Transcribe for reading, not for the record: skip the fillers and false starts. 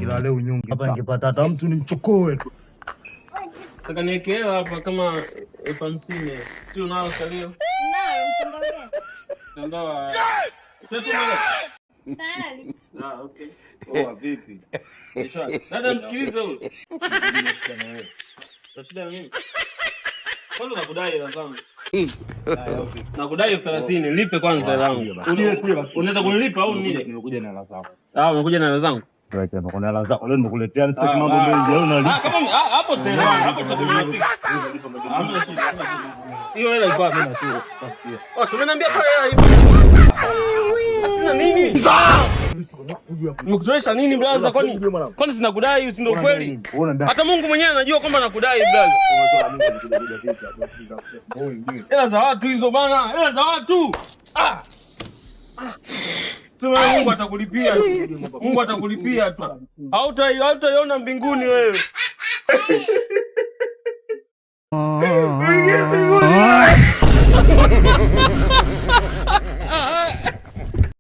Ila leo unyonge. Hapa ningepata hata mtu nimchokoe tu. Nataka niweke hela hapa kama 50,000. Si unao salio? Nayo mtandao gani? Mtandao wa Tayari. Ah, okay. Poa, vipi? Dada, msikilize huyu. Shida na mimi. Kwanza nakudai hela zangu. Nakudai 30,000, lipe kwanza hela yangu. Unaweza kunilipa au nini? Nimekuja na hela zako. Ah, umekuja na hela zangu? Kuna hela zako. Leo nimekuletea sasa mambo mengi. Leo unalipa. Ah, kama hapo tena, hapo tena. Hiyo hela iko wapi? Oh, si umeniambia pale hela ipo. Sina nini? Nimekutolesha nini brother? Kwani sinakudai, si ndio kweli? Hata Mungu mwenyewe anajua kwamba nakudai brother. Hela za watu hizo bana, hela za watu. Ah. Sema Mungu atakulipia. Mungu atakulipia tu. Hautaiona mbinguni wewe. Mbinguni.